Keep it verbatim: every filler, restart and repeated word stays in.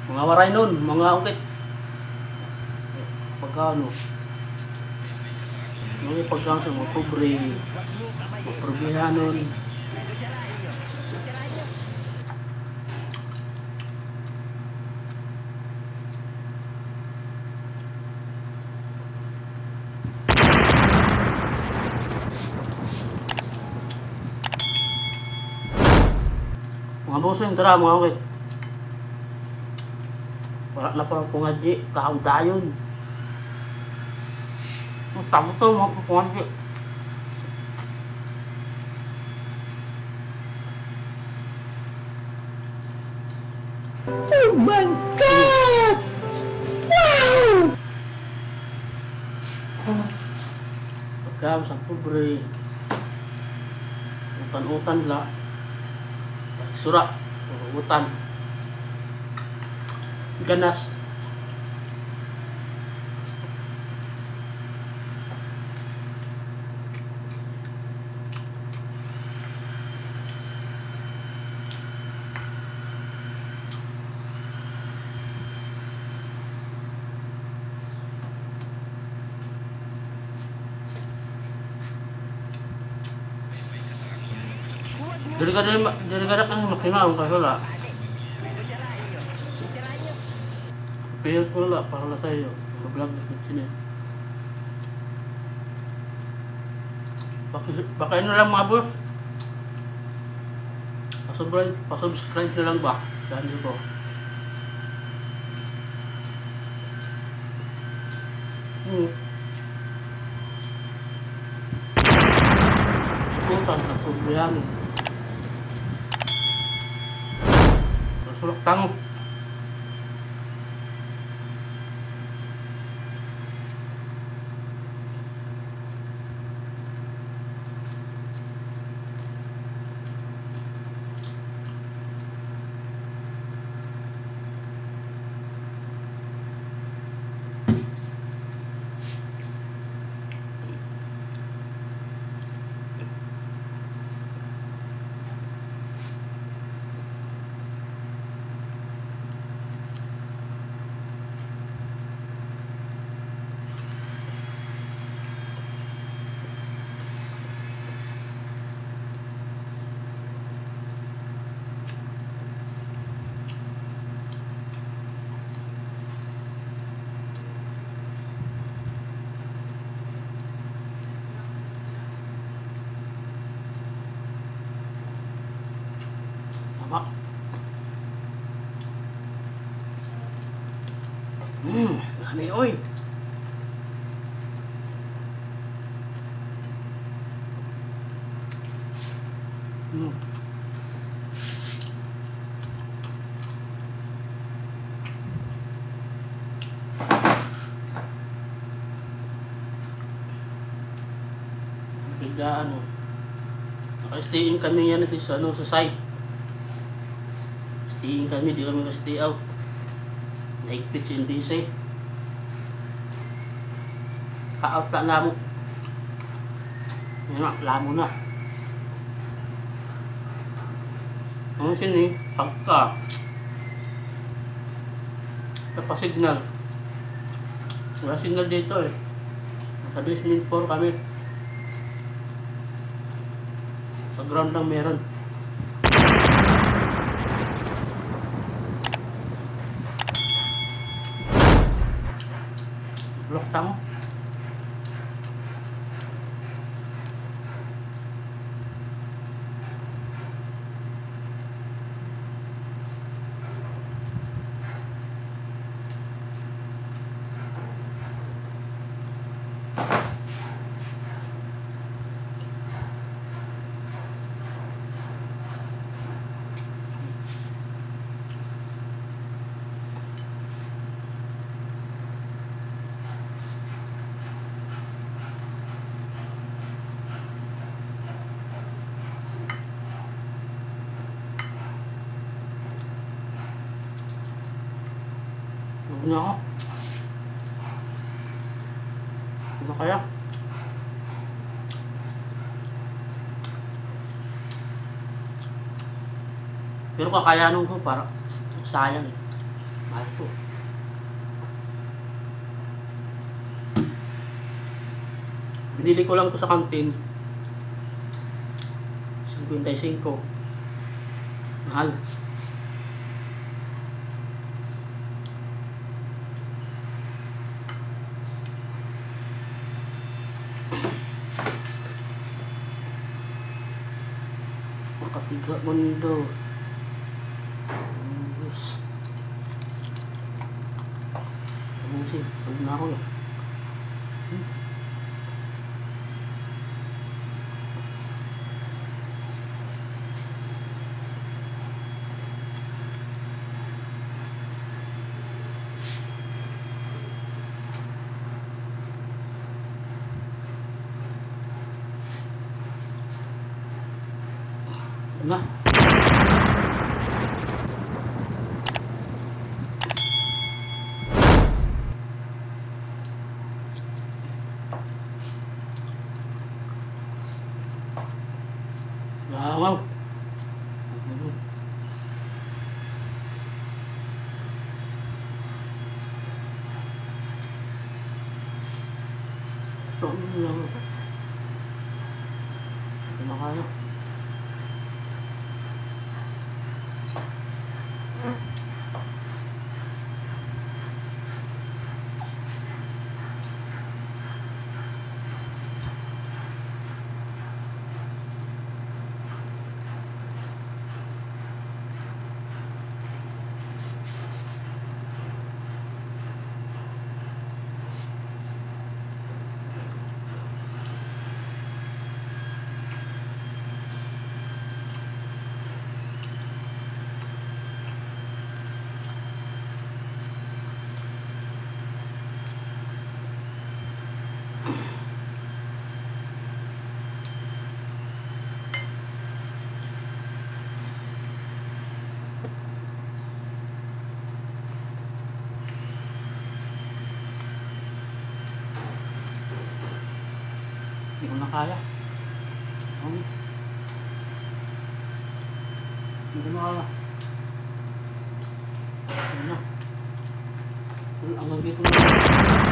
Mga Waraynon, mga ungkit. Pagkaon, no? Mga pagkaon sa mga pobre, mga pobrehanon. Mga busing, tara, mga ungkit. Wala na pa pangadyi, kaon dayon. Ang sabot to, mga pangadyi. Oh my God! Wow! Pagkaon sa pobre. Utan-utan la. Sura. Utan. Ganas. Diri ka, diri, diri ka na kang makinaon kay wala. Piyas ko la para la sa iyo. Mag-vlog na sini. Baka, baka ano lang, mga boss. Pasubscribe, pasubscribe na lang ba? Channel ko. Hmm. Utang na problema. Masulak tango. Tama. Hmm, lami, oy. Hmm. Bigla, ano, naka-stay in kami yana sa, ano, sa site. Stay in kami, di kami naka-stay out. Nahigpit sa N B C. Ka-out na namo. Yana, lamo na. Ano sini? Pagka. Wala pa signal. Wala signal dito eh. Nasa basement four kami. Sa ground lang meron. Block tango. Busog na ako. Ano kaya? Pero kakayanon ko, para sayang eh. Mahal to. Binili ko lang to sa kantin. Singkwenta y singko. Mahal. Makatigha man daw. Ubos. Ubusin. Pagod na ako eh. Hmm. Na. Wow. So, ano lang. Ito na kaya. Hindi ko na kaya. Ano? Hindi ko na kaya. Ano? Ang lagi ko na.